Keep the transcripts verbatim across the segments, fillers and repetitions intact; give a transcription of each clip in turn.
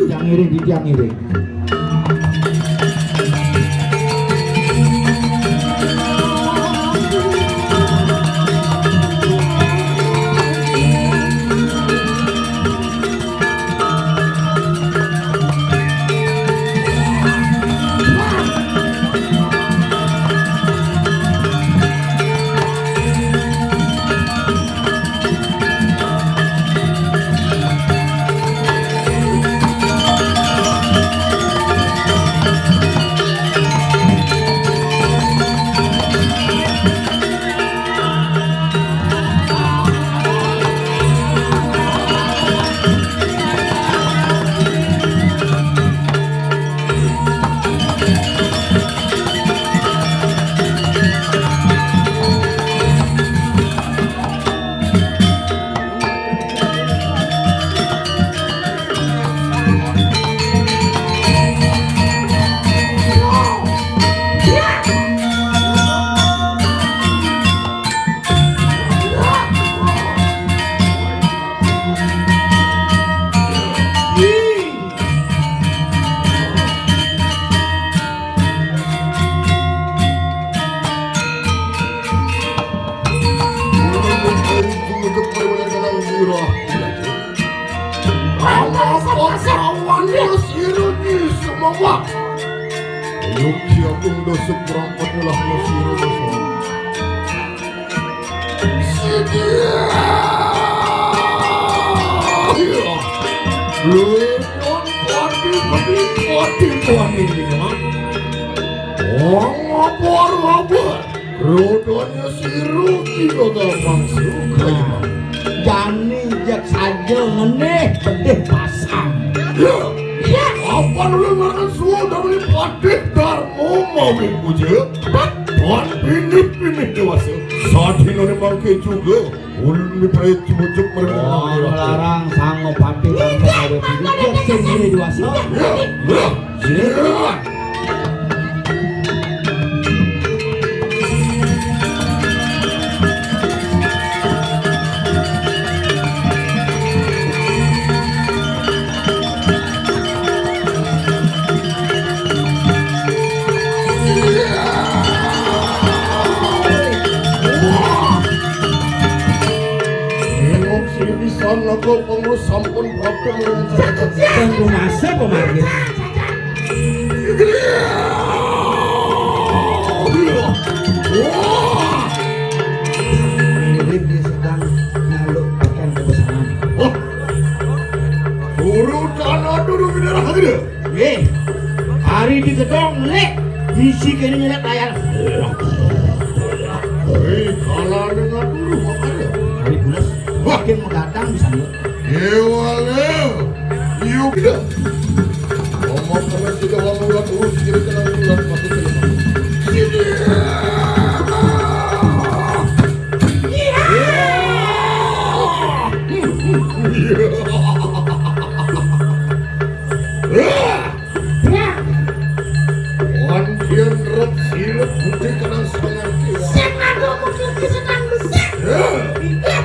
Tiang ngiring, di tiang ngiring. Ayo, kiatung dosa perangkat lah, sira dosa. Sidi. Lha, pati, pati, pati, pati, pati, Mas. Wong apa, apa? Rodane sira kira gampang suka, ya, Mas. Jani jek saja ngenih pedih pasang. Ya. Ya. Apa dulu makan suwa dari pati darmo mawin puja? Wan pinih-pinih dewasa. Sadinane mangke juga ulun miprayu cucuk mereka. Oh, larang sango pati tanpa gawe diri. Jek sing dewasa. Ya, ya. Ya. Nengok sini pisan, aku pengurus sampun berapa menit. Dan rumasa pemargin. Mirip dia sedang nyaluk ikan kebesaran. Wah. Guru tanah dulu bidara gede. Eh, hari di gedong lek bisi kene nyelek layar. Eh, kalah dengan dulu makanya. Hari bulas makin menggadang di sana. Ewale, yuk dah. Ngomong sama si Dewa Mulat, urus kiri kanan bulat, mati kiri mati. Sini. Wan yen rep sirep putih kenang senang kiwa. Sing anu mungkin senang besar. Ya. Iya.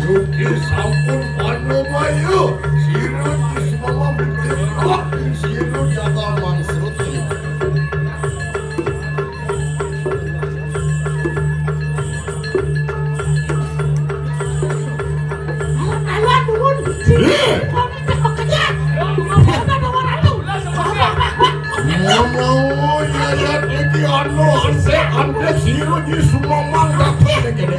Yuki sampun pano mayu. Sirep semama mikir. Sirep jaga mangsut. Ayo, ayo, turun. Sini. Ih. Kami tak bekerja. Ada orang tu. Ngono, ya, ya, iki anu, ante, ante sira di Sumamang dateng kene.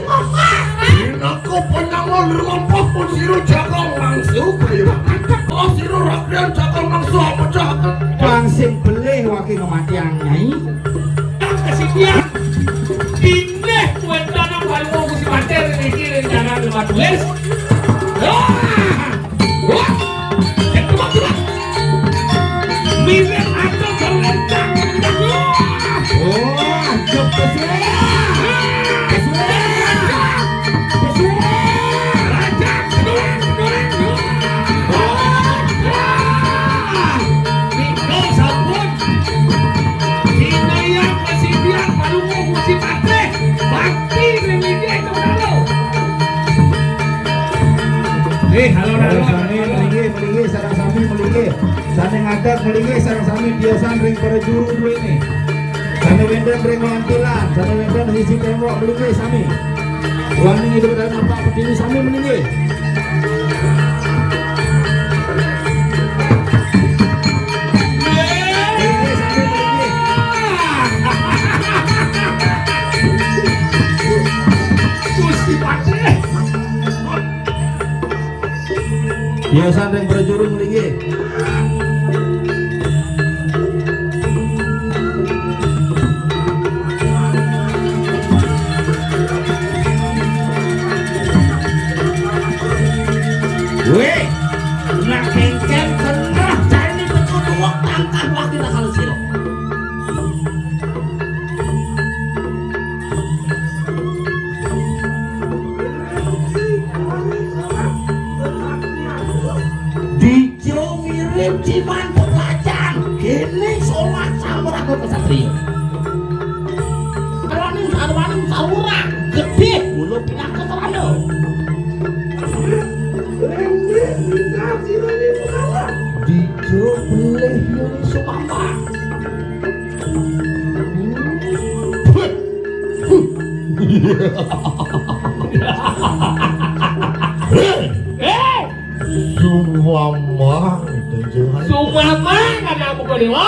Dinako penyangol lir lampah pun sira jagal mangsu kaya. Oh, sira rakyat jagal mangsu apa jagal? Bang sing belih wake kematian, Nyai. Kesidian. Pindah kuwi tanam paling mau musim pacar iki rencana lima tulis. Wah! Wah! Cepat, cepat. Mirip ada berlencang. Wah! Wah! Cepet sih. Cepet sih. Raja, penuh, penuh, penuh. Wah! Wah! Miko sampun. Sinaya kesidian paling mau musim pacar. Bakti ning iki itu lho. Sané ngadeg melinggih sareng sami tiosan ring prajuru duéné. Sané wénten ring wantilan, sané wénten sisi témbok melinggih sami. Wani idup dan apa pertiwi sami melinggih. Melinggih sami melinggih. Gusti Patih. Tiosan ring prajuru melinggih. Wéh, nak kéngkén keneh cainé teka duwek tangkah wah kita kalau sira. Dija mirip ciman peblajan, kéné solah samraga kesatria. Sarwaning, sarwaning sarura gedé, mula pinaka sarana. Dija pelih Yuni Sumamba. Héi! Sumamang, Kanjeng Ayu. Sumamang, anak muka dewa.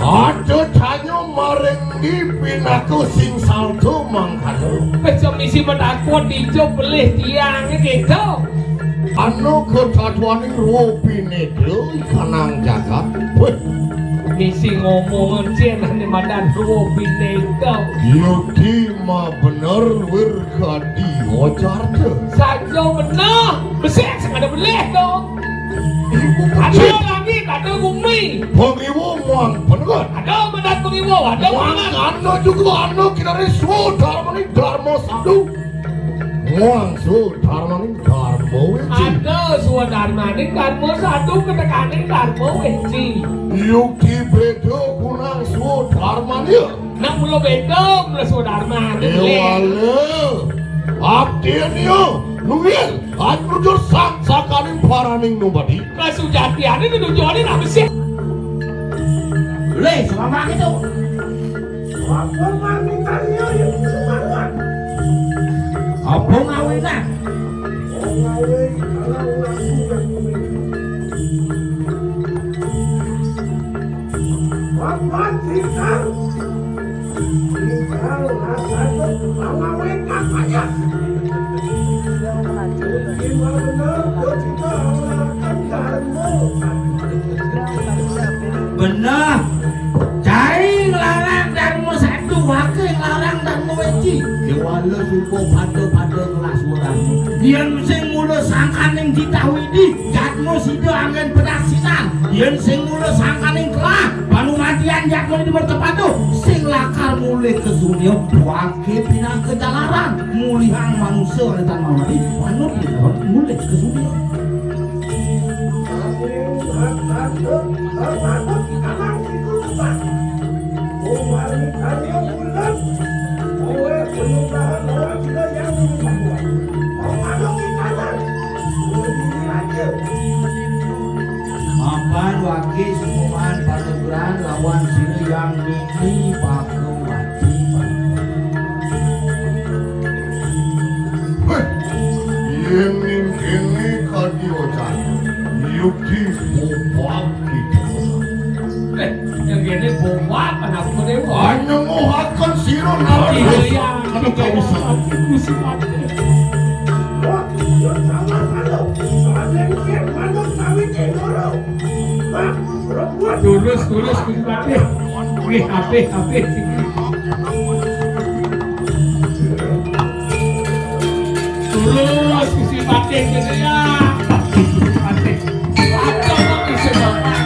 Aja tanya maring ndi pinaka sing salto mangkana. Wis misi matakon dija pelih tiangé kéto. Anu ketatwaning ruwa pineda ikanang jagat. Wéh. Misi ngomong cén ane madan ruwa pineda. Yukti ma bener wir kadi ojarta. Saja bener, besik sing ada pelih to. Ibu ada kecil. Langit, ada bumi. Pengiwu muang penegat. Ada mendat pengiwu, ada muang mangan. Anu juga anu kinari sudarmani darma sadu. Muang sudarmani darma weci. Ada sudarmani darma sadu ketekaning darma weci. Yukti beda kunang sudarmani. Nak mula beda mula sudarmani. Ewala. Abdi nia. Luwih. Ajrujur sang sakaning paraning numbadi. Kasujatiané nuduh joné nak besik. Lé, selamat itu. Apa pamitannya yang semalam? Apa ngawinan? Ngawi kalau ngaku yang Papan tinggal. Tinggal rasanya mengawinkan ayah. Gimana benar, dia tidak melakukan dharma. Benar. Cai nglarang dharma satu, wake nglarang dharma weci. Kewala suka pada-pada ngelas dharma. Yen sing mula sangkaning titah widi, jatmu sida anggen pedaksinan. Yen sing mula sangkaning kelah, panumatian jatmu di mertepatuh. Sing lakar mulih ke sunia, wake pinaka jalaran. Mulihang manusa letan mawari, panut mulih ke sunia. Mapan waki sukuman panugrahan lawan sira yang mini paku mati. Héh, yén ning kéné kadi ocan, yukti bobak kita. Éh, yang kéné bobak kenapa deh? Hanya nguhakan sira nabi. Iya, iya. Aduh, gak usah. Musim apa? Wah, yo sama kalau soalnya dia manuk kawin di loro. Wah, Tulus, tulus, Gusti Patih. Nggih, apik, apik. Tulus, Gusti Patih, gitu ya. Patih. Ada kok bisa Bapak.